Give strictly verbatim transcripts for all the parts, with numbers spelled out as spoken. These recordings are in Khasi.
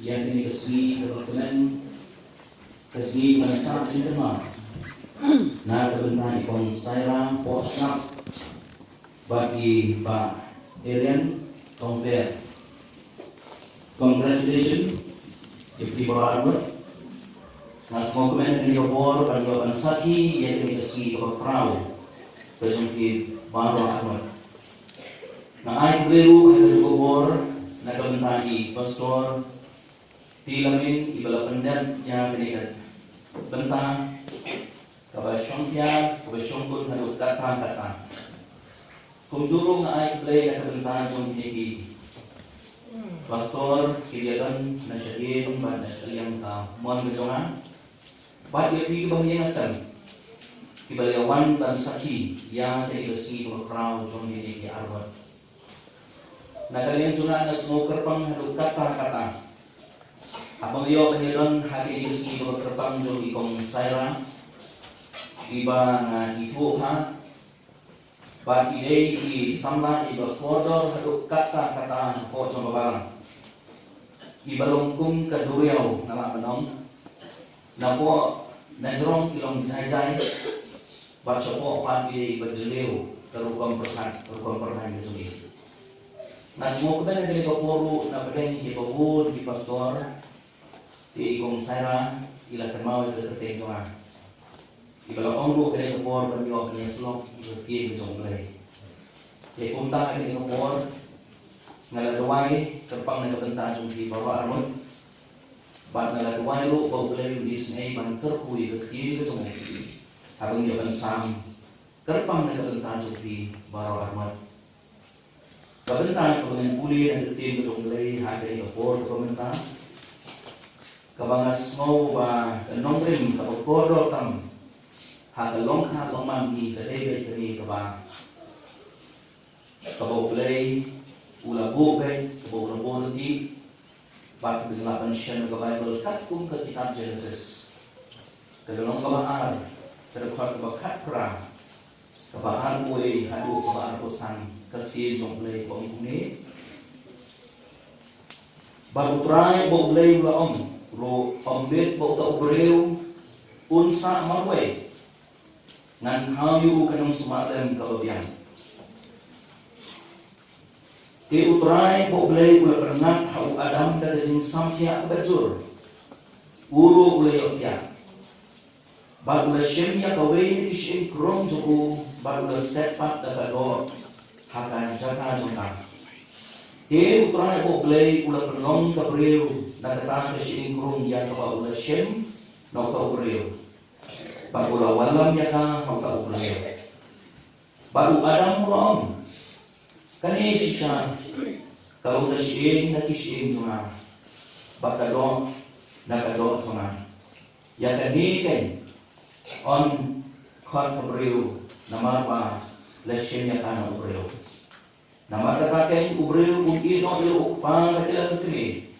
Ïa kane ka sngi kaba kmen, ka sngi ban sah jingkynmaw na ka bynta i Kong Saira Pohsngap bad i Bah Irian Tongper. Congratulations ïa phi baroh arngut. Nga sngewkmen ha kane ka por ban ïoh ban sakhi ïa kane ka sngi kaba khraw ka jong phi baroh arngut. Nga ai khublei ruh ha kane ka por na ka bynta i Pastor T. Lamin iba la pyndep ïa kane ka bynta kaba shongkhia, kaba shongkun haduh katta katta. Kumjuh ruh nga ai khublei na ka bynta jong kine ki Pastor kiba ïadon na shadien bad na shiliang ka mon ka jong nga. Bad ïa phi kiba ïeng hasem kiba la ïa wan ban sakhi ïa kane ka sngi kaba khraw jong kine ki arngut. Na ka liang jong nga nga sngew kyrpang haduh katta katta haba nga ïoh ban ïadon ha kane ka sngi kaba kyrpang jong i Kong Saira, iba nga ithuh ha bad i dei i samla iba kordor haduh katta katta hapoh jong ka balang. Iba long kum ka duriaw nga lah ban ong. Napoh najrong i long jai jai bad shapoh pat i dei iba jylliew ka rukom pyrkhat, ka rukom pyrkhat ka jong i. Nga sngewkmen ha kane ka por ruh na pdeng ïa kiba bun ki pastor, te i Kong Saira i la kynmaw ïa ka kyrteng jong nga. Iba la ong ruh kane ka por ban ïoh ban ïasyllok ïa ka ktien ka jong U Blei. Te kumta ha kane ka por nga la duwai kyrpang na ka bynta jong phi baroh arngut. Bad nga la duwai ruh ba U Blei un isynei ban kyrkhu ïa ka ktien ka jong u. Haba ngi ïoh ban sam kyrpang na ka bynta jong phi baroh arngut. Ka bynta kaba ngan pule na ka ktien ka jong U Blei ha kane ka por kaba mynta, kaba nga sngew ba ka nongrim kaba kordor tam ha ka longkha longman ngi ka dei beit kane kaba, kaba U Blei u la buh beit, kaba u la buh lynti, bad kaba ngi lah ban shem na ka Baibl katkum ka kitab Genesis. Ka lynnong kaba ar, ka dkhot kaba khatphra, kaba arphew wei haduh kaba arphew san, ka ktien jong U Blei ka ong kumne. Bad U Trai ba U Blei u la ong ruh, ym bit ba uta u briew un sah marwei, ngan thaw ïa u ka nongsumar lem kaba biang. Te U Trai ba U Blei u la pynngat ha u Adam da ka jingsamthiah kaba jur. U ruh u la ïohthiah. Bad u la shim ïa kawei na ki shyieng krung jong u, bad u la set pat da ka doh ha ka jaka jong ka. Te U Trai ba U Blei u la pynlong ka briew na kata ka shyieng krung ïa kaba u la shim na uta u briew. Bad u la wallam ïa ka ha uta u briew. Bad u Adam u la ong, kane shisha ka long ka shyieng na ki shyieng jong nga, bad ka doh na ka doh jong nga. Ïa kane keiñ yn khot ka briew, namar ba la shim ïa ka na u briew. Namar kata keiñ u briew un ïehnoh ïa u kpa bad ïa la ka kmie,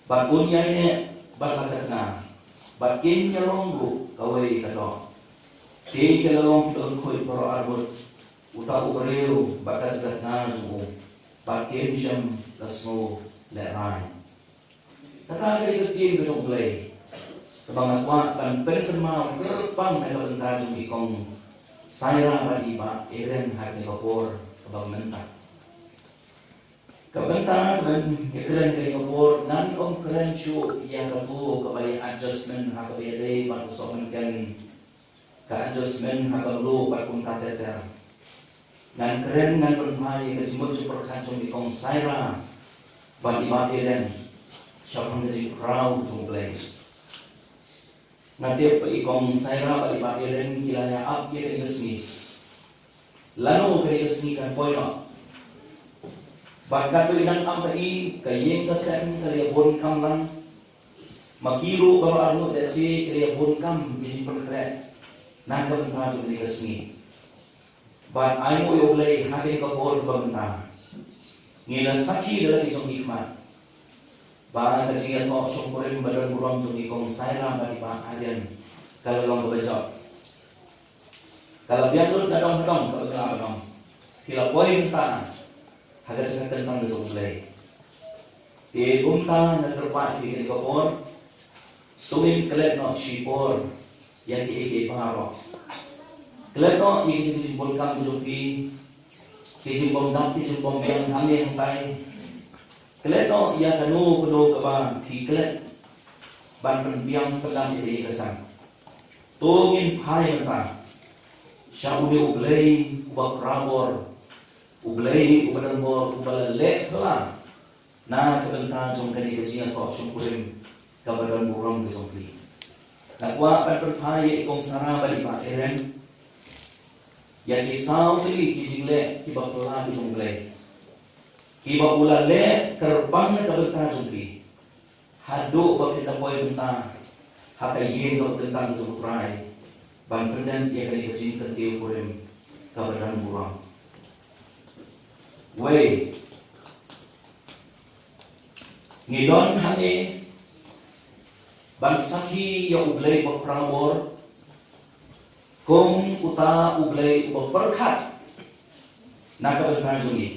bad un ïaineh bad la ka tnga, bad kin ïalong ruh kawei ka doh. Te ki la long kiba lyngkhuit baroh arngut, uta u briew bad ka tnga jong u, bad kim shym la sngew lehraiñ. Kata ka dei ka ktien ka jong U Blei kaba nga kwah ban pynkynmaw kyrpang na ka bynta jong i Kong Saira bad i Bah Aaron ha kane ka por kaba mynta. Ka bynta ban ïakren kane ka por, ngan ym kren shuh ïa kato kaba ïa adjustment ha kaba ïadei bad u sohmynken, ka adjustment ha ka mluh bad kumta ter ter. Ngan kren, ngan pynphai ïa ka jingmut jingpyrkhat jong i Kong Saira bad i Bah Aaron shaphang ka jingkhraw jong U Blei. Nga tip ba i Kong Saira bad i Bah Aaron ki la ïa ap ïa kane ka sngi, lano kane ka sngi kan poi noh. Bad katba i dang ap ïa ka ïing ka sem ka la ïa bun kam lang. Ma ki ruh baroh arngut lehse ki la ïa bun kam ki jingpynkhreh na ka bynta jong kane ka sngi. Bad ainguh ïa U Blei ha kane ka por kaba mynta ngi la sakhi da la ki jong ki khmat ba ka jingïathoh shongkurim ba don burom jong i Kong Saira bad i Bah Aaron ka la long kaba jop. Ka la biang lut na dong ha dong kaba ngi la ap ha dong. Ki la poi mynta ha ka jingïakyntang ka jong U Blei. Te kumta nga kyrpad ïa phi kane ka por, to ngin klet noh shipor ïa kiei kiei baroh. Klet noh ïa ki jingbun kam ka jong phi, ki jingbun dap, ki jingbun biang hangne hangtai. Klet noh ïa kano kano kaba phi klet ban pynbiang pyndam ïa ka ïing ka sem. To ngin phai mynta sha une U Blei uba khraw bor, U Blei uba don bor, uba la leh phylla na ka bynta jong kane ka jingïathoh shongkurim kaba don burom ka jong phi. Nga kwah ban pynphai ïa i Kong Sara bad i Bah Aaron ïa ki saw tylli ki jingleh kiba phylla ki jong U Blei, kiba u la leh kyrpang na ka bynta jong phi, haduh ba phin da poi mynta ha ka ïing kaba kyntang jong U Trai ban pyndem ïa kane ka jingkyntiew kurim kaba don burom. Wei, ngi don hangne ban sakhi ïa U Blei uba khraw bor, kum uta U Blei uba pyrkhat na ka bynta jong ngi.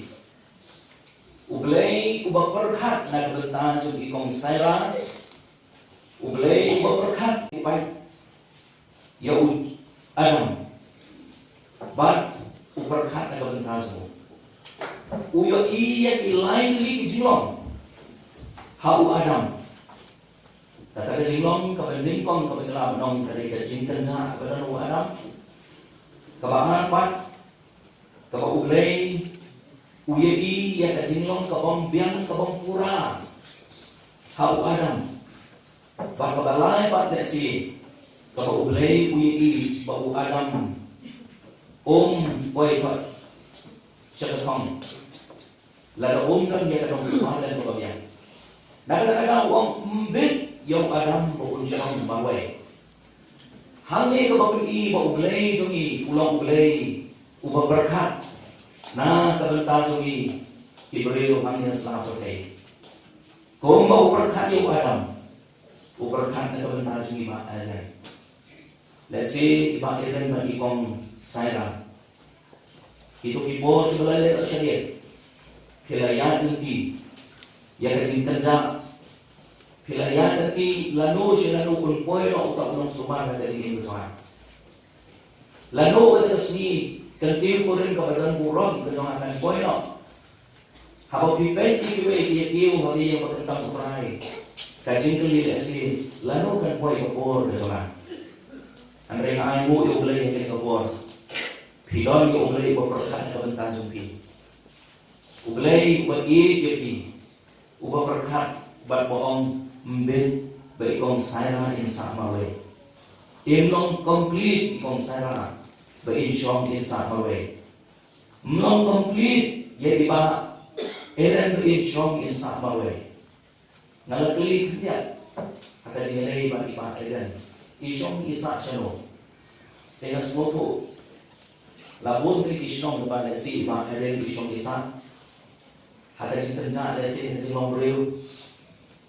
U Blei uba pyrkhat na ka bynta jong i Kong Sara. U Blei uba pyrkhat, u peit ïa u Adam bad u pyrkhat na ka bynta jong u. U ïohi ïa ki lai tylli ki jinglong ha u Adam. Kata ka jinglong kaba nyngkong kaba ngi lah ban ong ka dei ka jingkynjah kaba don ha u Adam. Kaba ar pat, kaba U Blei u ïohi ïa ka jinglong kabym biang, kabym pura ha u Adam. Bad kaba lai pat, lehse kaba U Blei u ïohi ba u Adam um poi pat sha ka thong lada um don ïa ka dongsumar lem kaba biang. Na kata ka daw u ong, ym bit ïa u Adam ba un shong marwei. Hangne kaba pyni ba U Blei jong ngi u long U Blei uba pyrkhat na ka bynta jong ngi ki briew hangne ha sla pyrthei. Kumba u pyrkhat ïa u Adam, u pyrkhat na ka bynta jong ngi, Bah Aaron. Lehse i Bah Aaron bad i Kong Sara, kito ki por kiba la leit shadien, phi la ïaid lynti ïa ka jingkynjah, phi la ïaid lynti lano sha lano un poi noh uta u nongsumar ha ka jingim ka jong nga. Lano kata ka sngi kyntiew kurim kaba don burom ka jong nga kan poi noh. Haba phi peit ïa kiwei ki ïa kiew ha ka ïing ba kyntang U Trai, ka jingkylli lehse, lano kan poi ka por ka jong nga. Hynrei nga ainguh ïa U Blei ha kane ka por, phi don ïa U Blei uba pyrkhat na ka bynta jong phi. U Blei uba ïeit ïa phi, uba pyrkhat bad ba ong, ym bit ba i Kong Sara in sah marwei. Im long complete i Kong Sara ba in shong in sah marwei. Ym long complete ïa i Bah Aaron ba in shong in sah marwei. Nga la kylli khyndiat ha ka jinglei bad i Bah Aaron, i shong i sah shano? Te nga sngewthuh la bun tylli ki shnong ba lehse i Bah Aaron i shong i sah ha ka jingkynjah, lehse ha ka jinglongbriew.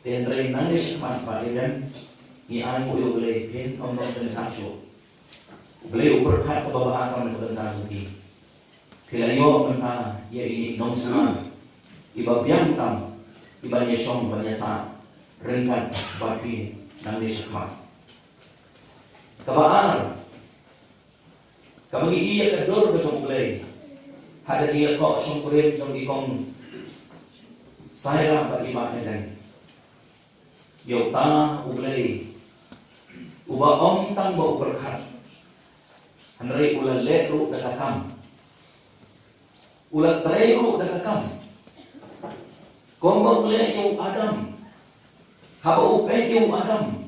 Te hynrei nangne shakhmat, Bah Aaron, ngi ainguh ïa U Blei, phin ym don kynjah shuh. U Blei u pyrkhat kaba bha tam na ka bynta jong phi. Phi la ïoh mynta ïa ine i nongsumar iba biang tam, iban ïashong ban ïasah ryngkat bad phi nangne shakhmat. Kaba ar, kaba ngi ïohi ïa ka dur ka jong U Blei ha ka jingïathoh shongkurim jong i Kong Sara bad i Bah Aaron. Ïa uta U Blei uba ym tang ba u pyrkhat, hynrei u la leh ruh da ka kam. U la trei ruh da ka kam. Kumba u leh ïa u Adam. Haba u peit ïa u Adam,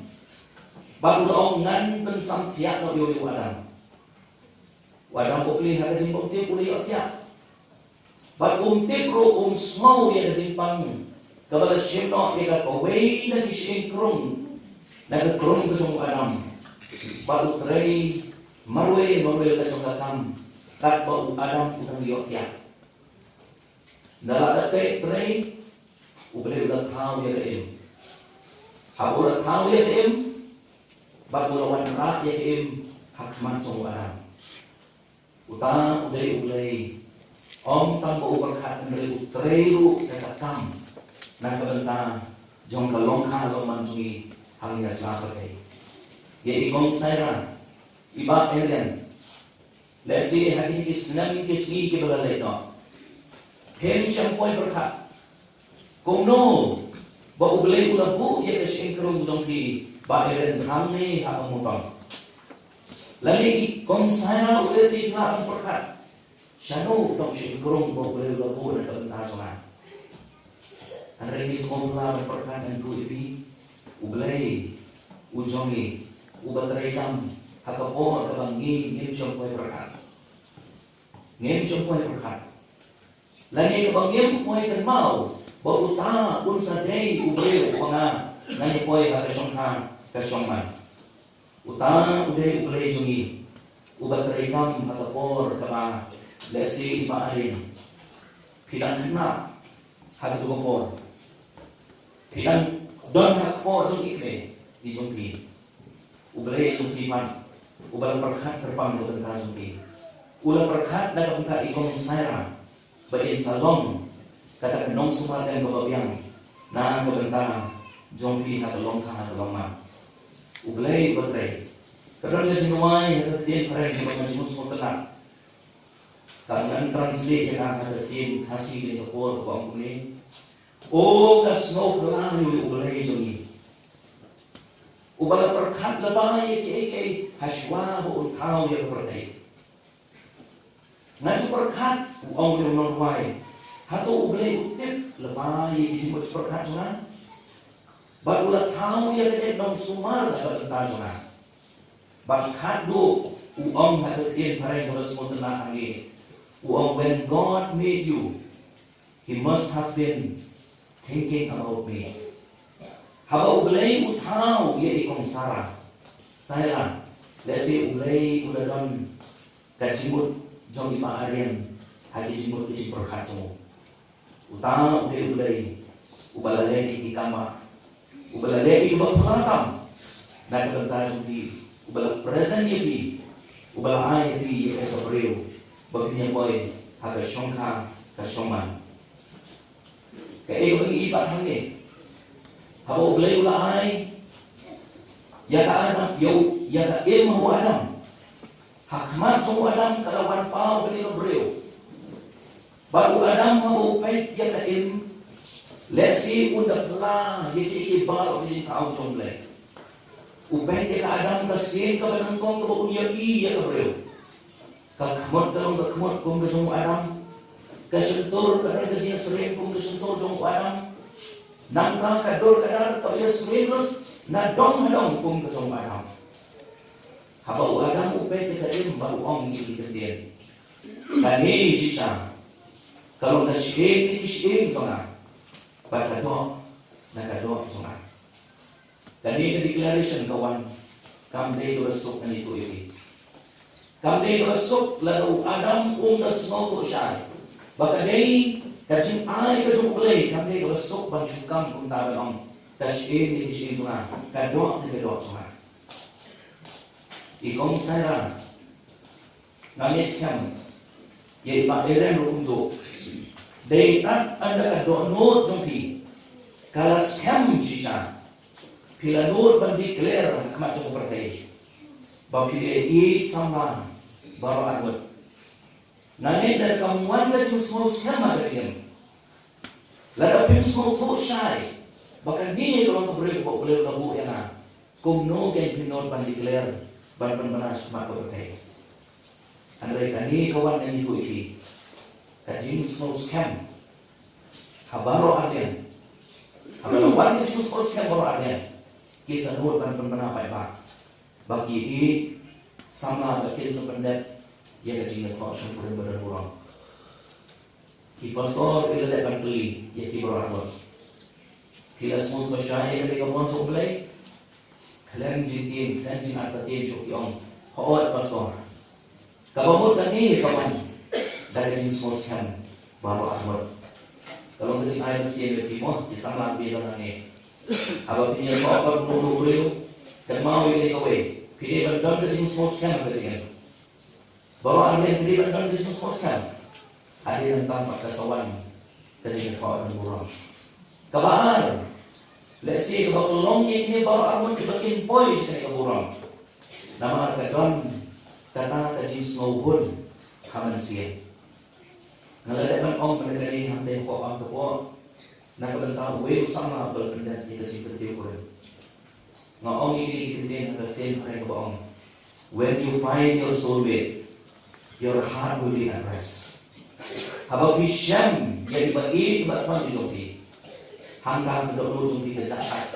bad u la ong, ngan pynsangthiah noh ïa u Adam. U Adam u khleh ha ka jingbymtip, u la ïohthiah. Bad um tip ruh, um sngew ïa ka jingpang kaba la shim noh ïa ka kawei na ki shyieng krung na ka krung ka jong u Adam. Bad u trei marwei marwei ka jong ka kam katba u Adam u dang ïohthiah. Ynda la dep trei, U Blei u la thaw ïa ka im. Haba u la thaw ïa ka im, bad u la wanrah ïa ka im ha khmat jong u Adam. Uta u dei U Blei ym tang ba u pyrkhat, hynrei u trei ruh da ka kam. na ka bynta jong ka longkha longman jong ngi hangne ha sla pyrthei. Ïa i kong Saira, i bah Aaron, lehse ha kine ki snem ki sngi kiba la leit noh, phim shym poi pyrkhat kumno ba U Blei u la buh ïa ka shyieng krung jong phi, bah Aaron, hangne ha Umutong. Lane i kong Saira u lehse i lah ban pyrkhat, shano uta u shyieng krung ba U Blei u la buh na ka bynta jong nga? Hynrei ngi sngewbha ban pyrkhat ngan ïathuh ïa phi, U Blei u jong ngi uba trei kam ha ka por kaba ngi ngim shym poi pyrkhat. Ngim shym poi pyrkhat. Lane kaba ngim poi kynmaw ba uta un sa dei U Blei uba nga ngan ïa poi ha ka shongkha ka shongman. Uta u dei U Blei jong ngi uba trei kam ha ka por kaba lehse i bah Aaron, phi dang khynnah ha katu ka por. Phi dang don ha ka por jong i kmie i jong phi. U Blei jong phi pat uba la pyrkhat kyrpang na ka bynta jong phi. U la pyrkhat na ka bynta i kong Saira ba in sa long kata ka nongsumar kaba biang na ka bynta jong phi ha ka longkha ha ka longman. U Blei uba trei. Ka don ka jingrwai ha ka ktien phareng kaba nga ju sngewtynnat. Ka ngan translate ïa ka ha ka ktien Khasi kane ka por kaba ong kumne: O ka sngewphylla ïa U Blei jong ngi, uba la pyrkhat lypa ïa kiei kiei hashuwa ba un thaw ïa ka pyrthei. Nga ju pyrkhat, u ong u nongrwai, hato U Blei u tip lypa ïa ki jingmut jingpyrkhat jong nga? Bad u la thaw ïa kane ka nongsumar na ka bynta jong nga. Bad khatduh u ong ha ka ktien phareng kaba sngewtynnat hangne, u ong, When God made you, He must have been thinking about me. Haba U Blei u thaw ïa i kong Sara, Saira, lehse U Blei u la don ka jingmut jong i bah Aaron ha ki jingmut ki jingpyrkhat jong u. Uta u dei U Blei uba la leh ïa ki kam, uba la leh ïa kiba phylla tam na ka bynta jong phi, uba la present ïa phi, uba la ai ïa phi ïa ka briew ba phin ïa poi ha ka shongkha ka shongman. Kaei kaba ngi i pat hangne, haba U Blei u la ai ïa ka Adam, ïa u, ïa ka im ha u Adam, ha khmat jong u Adam ka la wan paw kane ka briew. Bad u Adam haba u peit ïa ka im, lehse un da phylla ïa kiei kiei baroh ki jingthaw jong U Blei. U peit ïa ka Adam, ka sien kaba nyngkong kaba un ïohi ïa ka briew. Ka khmut ka long ka khmut kum ka jong u Adam. Ka shyntur ka long ka jingsyriem kum ka shyntur jong u Adam. Nangta ka dur ka dar kaba ïasyriem lut na dong ha dong kum ka jong u Adam. Haba u Adam u peit ïa ka im bad u ong ïa ki ktien, kane shisha ka long ka shyieng na ki shyieng jong nga, bad ka doh na ka doh jong nga. Kane ka declaration ka wan, kam dei kaba suk, ngan ïathuh ïa phi. Kam dei kaba suk lada u Adam um da sngewthuh shai ba ka dei ka jingai ka jong U Blei, kam dei kaba suk ban shu kam kumta ban ong, ka shyieng na ki shyieng jong nga, ka doh na ka doh jong nga. I kong Sara, nga ngeit skhem ïa i bah Aaron ruh kumjuh. Dei tad ynda ka dohnud jong phi ka la skhem shisha, phi la nud ban declare ha khmat jong ka pyrthei ba phi dei i samla baroh arngut. Nga ngeit lada kam wan ka jingsngewskhem ha ka jingim, lada phim sngewthuh shai ba kane ka long ka briew ba U Blei u la buh ïa nga, kumno kein phin nud ban declare, ban pynbna sha khmat ka pyrthei? Hynrei kane ka wan, ngan ïathuh ïa phi, ka jingsngewskhem ha baroh arliang. Haba la wan ka jingsngewskhem baroh arliang, ki sa nud ban pynbna paidbah ba ki i samla, ba kin sa pyndep ïa ka jingïathoh shongkurim ba don burom. Ki pastor, i la dep ban kylli ïa ki baroh arngut. Phi la sngewthuh shai ïa kane ka mon jong U Blei? Khlem jingtien, khlem jingartatien shuh ki ong, hooid pastor. Kaba mut kane ka wan da ka jingsngewskhem baroh arngut. Ka long ka jingai mynsiem ïa phi mo, ki samla kiba don hangne. Haba phin ïathoh kat u briew, kynmaw ïa kane kawei, phi dei ban don ka jingsngewskhem ha ka jingim. Baroh arliang phi dei ban don ka jingsngewskhem. Hadien nangta pat ka sa wan ka jingïathoh don burom. Kaba ar, lehse kaba pynlong ïa kine baroh arngut kiba kin poi sha kane ka burom. Namar ka don kata ka jingsngewhun ha mynsiem. Nga la dep ban ong mynta kane hangtei hapoh Bangkok, na ka bynta uwei u samla uba la pyndep ïa ka jingkyntiew kurim. Nga ong ïa kine ki kyntien ha ka ktien Phareng kaba ong, "When you find your soulmate, your heart will be at rest." Haba phi shem ïa kiba ïeit kiba khlaiñ jong phi, hangta ka dohnud jong phi ka jah kat.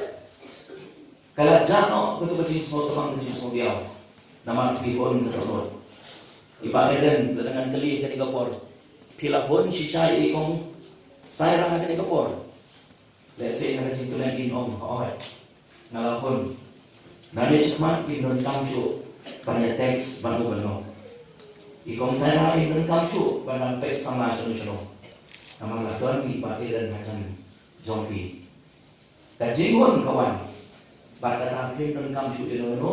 Ka la jah noh kato ka jingsngew tbang, ka jingsngew biang. Namar phi hun ka dohnud. I Bah Eden, lada ngan kylli ha kane ka por, phi la hun shisha ïa i Kong Saira ha kane ka por? Lehse na ka jingkmen in ong, "Hooid, nga la hun." Nangne shakhmat in donkam shuh ban ïa text ban u ban no. I Kong Saira in donkam shuh ban nang peit samla shano shano. Namar la don i Bah Eden hajan jong phi. Ka jinghun ka wan. Bad kata phin donkam shuh ïano ïano.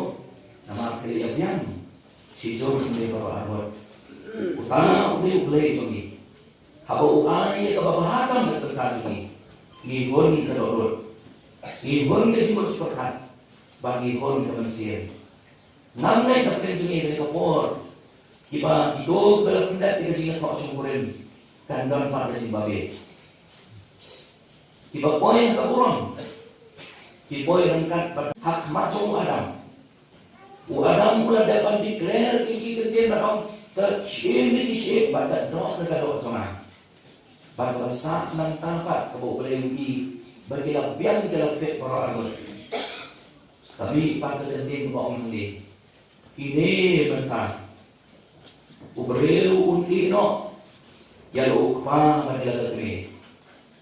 Namar phi la ïa biang shijur kumne baroh arngut. Uta u dei U Blei jong ngi. Haba u ai ïa kaba bha tam na ka bynta jong ngi, ngi hun ka dohnud. Ngi hun ka jingmut jingpyrkhat. Bad ngi hun ka mynsiem. Ngam ngeit na pdeng jong ngi ha kane ka por, kiba kito kiba la pyndep ïa ka jingïathoh shongkurim, kan don pat ka jingbabe. Kiba poi ha ka burom, ki poi ryngkat bad ha khmat jong u Adam. U Adam u la dep ban declare ïa ki kyntien ban ong, ka shim ïa ki shim bad ka doh ïa ka doh jong nga. Bad kaba sah nangta pat kaba U Blei u i ba ki la biang, ki la fit baroh arngut. Ka mih pat ka kyntien kaba ong hangne, kine mynta u briew un ïeh noh ïa la u kpa bad ïa la ka kmie,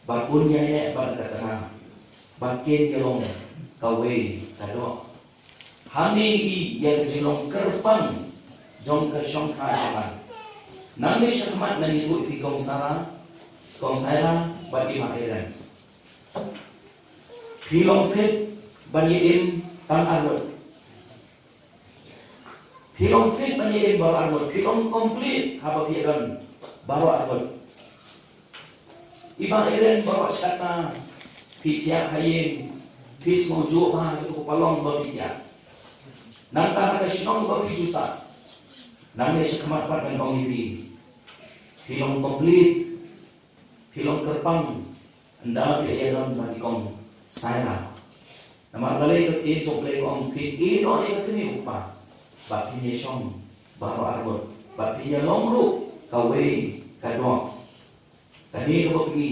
bad un ïaineh bad la ka tnga, bad kin ïalong kawei ka doh. Hangne i ïa ka jinglong kyrpang jong ka shongkha shongman. Nangne shakhmat ngan ïathuh ïa phi Kong Sara, Kong Saira bad i Bah Eden. Phi long fit ban ïa im tang arngut. Phi long fit ban ïa im baroh arngut. Phi long complete haba phi ïa don baroh arngut. I Bah Eden baroh shi katta phi thiah ha ïing, phi sngewjuh bha ha kato ka palong ba phi thiah. Nangta ha ka shnong ba phi ju sah. Nangne shakhmat pat ngan ong ïa phi, phi long complete. Phi long kyrpang, ynda phi ïa don bad i Kong Saira. Namar balei ka ktien jong U Blei ka ong phin ïeh noh ïa ka kmie u kpa, bad phin ïa shong baroh arngut, bad phin ïa long ruh kawei ka doh. Kane kaba phi,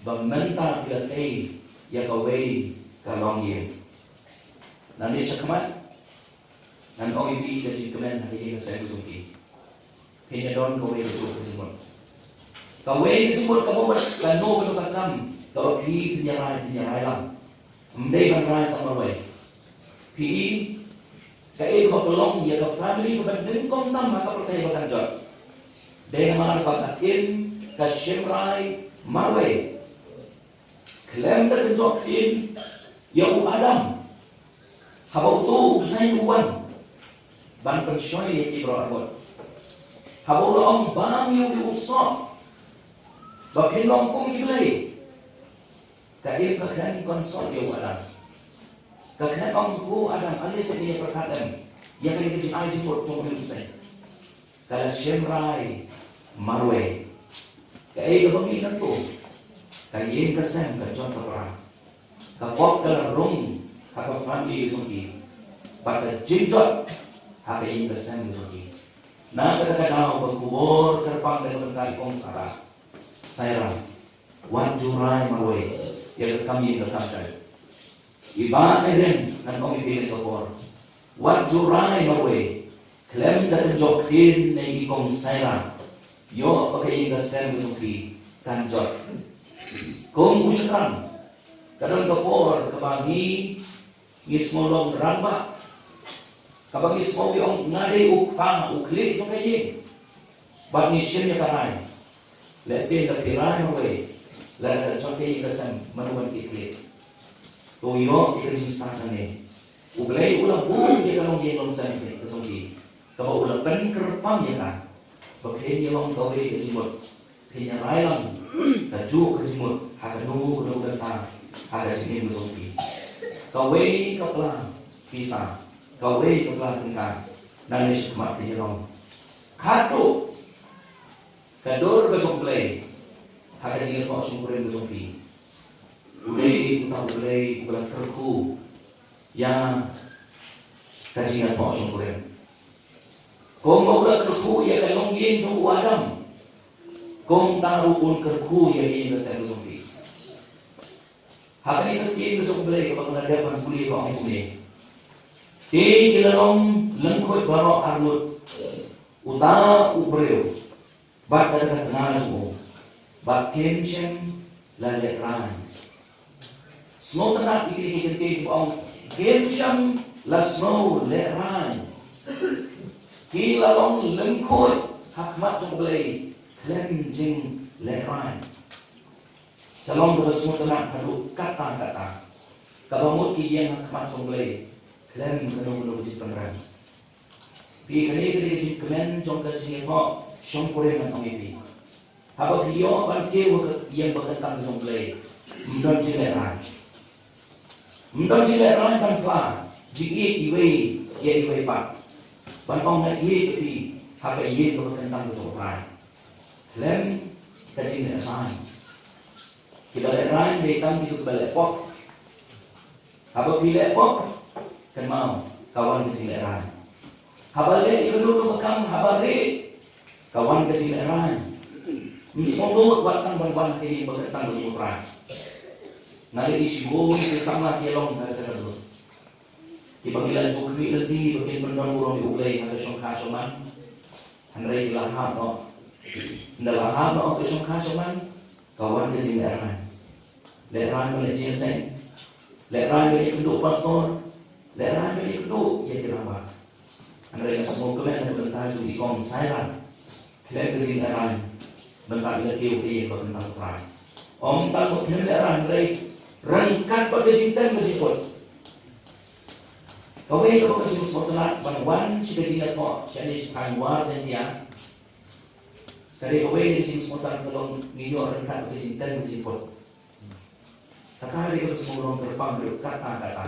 ba mynta phi la tei ïa kawei ka longïing. Nangne shakhmat ngan ong ïa phi ka jingkmen ha ka ïing ka sem ka jong phi. Phin ïa don kawei ka jingmut, kawei ka jingmut kaba mut, kano kano ka kam kaba phi phin ïa rai, phin ïa rai lang. Ym dei ban rai tang marwei. Phi i, kaei kaba pynlong ïa ka family kaba nyngkong tam ha ka pyrthei ba kan jot? Dei namar ba ka im ka shim rai marwei. Khlem da kynjoh ktien ïa u Adam, haba uto u bseiñ u wan ban pynshoi ïa ki baroh arngut, haba u la ong, bam ïa u dei u soh, ba phin long kum ki blei, ka im ka khlem consult ïa u Adam. Ka khlem ong, ko Adam, ale seh ngin ïa pyrkhat lem ïa kane ka jingai jingmut jong u dei u bseiñ. Ka la shim rai marwei. Kaei kaba mih nangto? Ka ïing ka sem ka jot ka pra. Ka pop ka la rung ha ka family ka jong ki, bad ka jingjot ha ka ïing ka sem ka jong ki. Na kata ka daw ka khubor kyrpang da ka bynta i Kong Sara, Saira, wat ju rai marwei ïa ka kam ïing ka kam sem. I Bah Eden, ngan ong ïa phi ha kane ka por, wat ju rai marwei. Khlem da kynjoh ktien na i Kong Saira, ïoh ba ka ïing ka sem ka jong phi kan jot. Kum u shynrang, ka don ka por kaba ngi, ngi sngew long rangbah, kaba ngi sngew, ngi ong, nga dei u kpa u khlieh jong ka ïing, bad ngi shim ïa ka rai. Lehse lada phi rai marwei, lada ka jong ka ïing ka sem, mano ban kit khlieh? To ïoh ïa ka jingstad hangne. U Blei u la buh ïa ka longïing longsem ka jong phi, kaba u la pynkyrpang ïa ka, ba phin ïa long kawei ka jingmut. Phin ïa rai lang Ka juk ka jingmut ha kano kano ka bynta ha ka jingim ka jong phi. Kawei ka pla pisa, kawei ka pla tyngka, nangne shakhmat phin ïa long. Khatduh ka dur ka jong U Blei ha ka jingïathoh shongkurim ka jong phi. U Blei, uta U Blei uba la kyrkhu ïa ka jingïathoh shongkurim. Kumba u la kyrkhu ïa ka longïing jong u Adam, kumta ruh un kyrkhu ïa ka ïing ka sem ka jong phi. Ha kane ka ktien ka jong U Blei kaba nga la dep ban pule ba ong kumne: Te ki la long lyngkhuid baroh arngut, uta u briew bad ka tnga jong u, bad kim shym la lehraiñ. Sngewtynnat ïa kine ki kyntien kiba ong kim shym la sngew lehraiñ. Ki la long lyngkhuid ha khmat jong U Blei khlem jinglehraiñ. Ka long kaba sngewtynnat haduh katta katta, kaba mut ki ïeng ha khmat jong U Blei khlem kano kano ka jingpynrem. Phi, kane ka dei ka jingkmen jong ka jingïathoh shongkurim ngan ong ïa phi. Haba phi ïoh ban kiew ha ka ïing ba kyntang jong U Blei, ym don jinglehraiñ. Ym don jinglehraiñ ban phla jingïeit iwei ïa iwei pat, ban ong nga ïeit ïa phi ha ka ïing ba kyntang jong U Trai. Khlem ka jinglehraiñ. Kiba lehraiñ dei tang kito kiba leh pop. Haba phi leh pop, kynmaw, ka wan ka jinglehraiñ. Haba leh ïa kano kano ka kam, haba rieh, ka wan ka jinglehraiñ. Ym sngewthuh wat tang ban wan ha ka ïing ba kyntang jong U Trai. Nga leit ïa shibun ki samla ki long ha kata ka dur, kiba ngi la ju khmih lynti ba kin pyndon burom ïa U Blei ha ka shongkha shongman. Hynrei ki la hap noh. Ynda la hap noh ka shongkha shongman, ka wan ka jinglehraiñ. Lehraiñ ban leh jingïaseng. Lehraiñ ban ïakynduh pastor. Lehraiñ ban ïakynduh ïa ki rangbah. Hynrei nga sngewkmen na ka bynta jong i kong Saira, khlem ka jinglehraiñ, mynta i la kiew ha ka ïing ba kyntang U Trai. Ym tang ba khlem lehraiñ hynrei ryngkat bad ka jingtem ka jingput. Kawei kaba ka jingsngewtynnat ban wan sha ka jingïathoh shane sha thaiñ War Jaintia, ka dei kawei na ka jingsngewtynnat ka long ngi ïoh ryngkat bad ka jingtem ka jingput. Kata ka dei kaba sngewlong kyrpang haduh katta katta.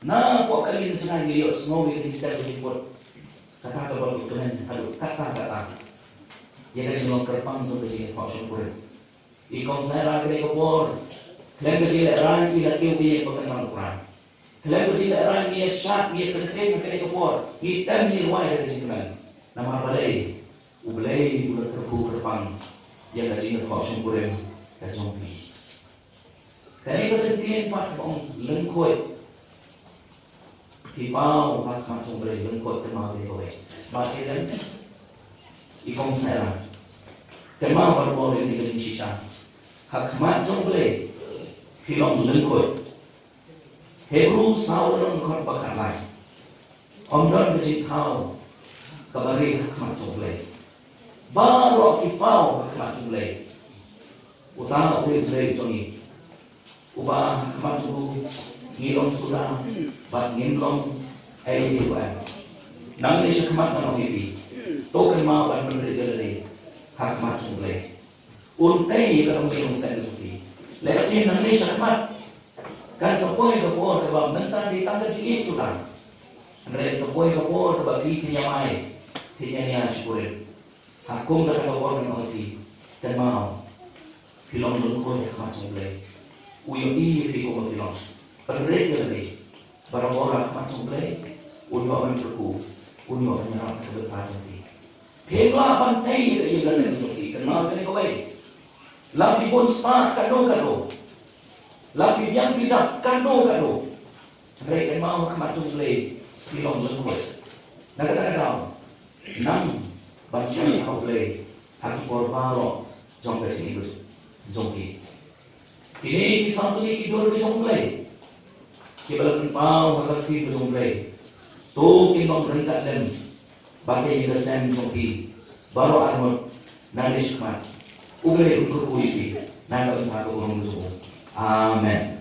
Napoh kane ka jingïaseng ngi ïoh sngew ïa ka jingtem ka jingput. Kata kaba kmen haduh katta katta ïa ka jinglong kyrpang jong ka jingïathoh shongkurim. I kong Saira kane ka por, khlem ka jinglehraiñ i la kiew ha ka ïing ba kyntang U Trai. Khlem ka jinglehraiñ ngi ïa shad, ngi ïa kyntien ha kane ka por, ngi tem ngi rwai da ka jingkmen. Namar balei? U Blei u la kyrkhu kyrpang ïa ka jingïathoh shongkurim ka jong phi. Kane ka kyntien pat kaba ong lyngkhuid. Phi paw ha khmat jong U Blei lyngkhuid, kynmaw kane kawei. Ba ïa lem i kong Saira, kynmaw barabor ïa kane ka jingshisha. Ha khmat jong U Blei phi long lyngkhuid. Hebru saw lynnong dkhot ba khatlai. Ym don ka jingthaw kaba rieh ha khmat jong U Blei. Baroh ki paw ha khmat jong U Blei. Uta U Blei, U Blei jong ngi, uba ha khmat jong u ngi long suda bad ngim long ei ei ruh em. Nangne sha khmat ngan ong ïa phi, to kynmaw ban pynrit ïa lade ha khmat jong U Blei. Un tei ïa ka nongleit nongseng ka jong phi. Lehse nangne sha khmat kan sa poi ka por kaba mynta dei tang ka jingïeit suda. Hynrei sa poi ka por kaba phi phin ïamai, phin ïania shongkurim. Ha kum kata ka por ngan ong ïa phi, kynmaw, phi long lyngkhuid ha khmat jong U Blei. U ïohi ïa phi kumba phi long. Pynrit ïa lade. Barabor ha khmat jong U Blei un ïoh ban kyrkhu, un ïoh ban ïarap ha ka bynta jong phi. Phi lah ban tei ïa ka ïing ka sem jong phi, kynmaw kane kawei. La phi bun spah katno katno, la phi biang phi dap katno katno, hynrei kynmaw ha khmat jong U Blei phi long lyngkhuid. Na kata ka daw, nang ban shaniah ha U Blei ha ki por baroh jong ka jingim jong phi. Kine ki san tylli ki dur ki jong U Blei kiba la pynpaw ha ka ktien ka jong U Blei, to kin long ryngkat lem bad ka ïing ka sem jong phi baroh arngut nangne shakhmat. U Blei un kyrkhu ïa phi na ka bynta ka burom ka jong u. Amen.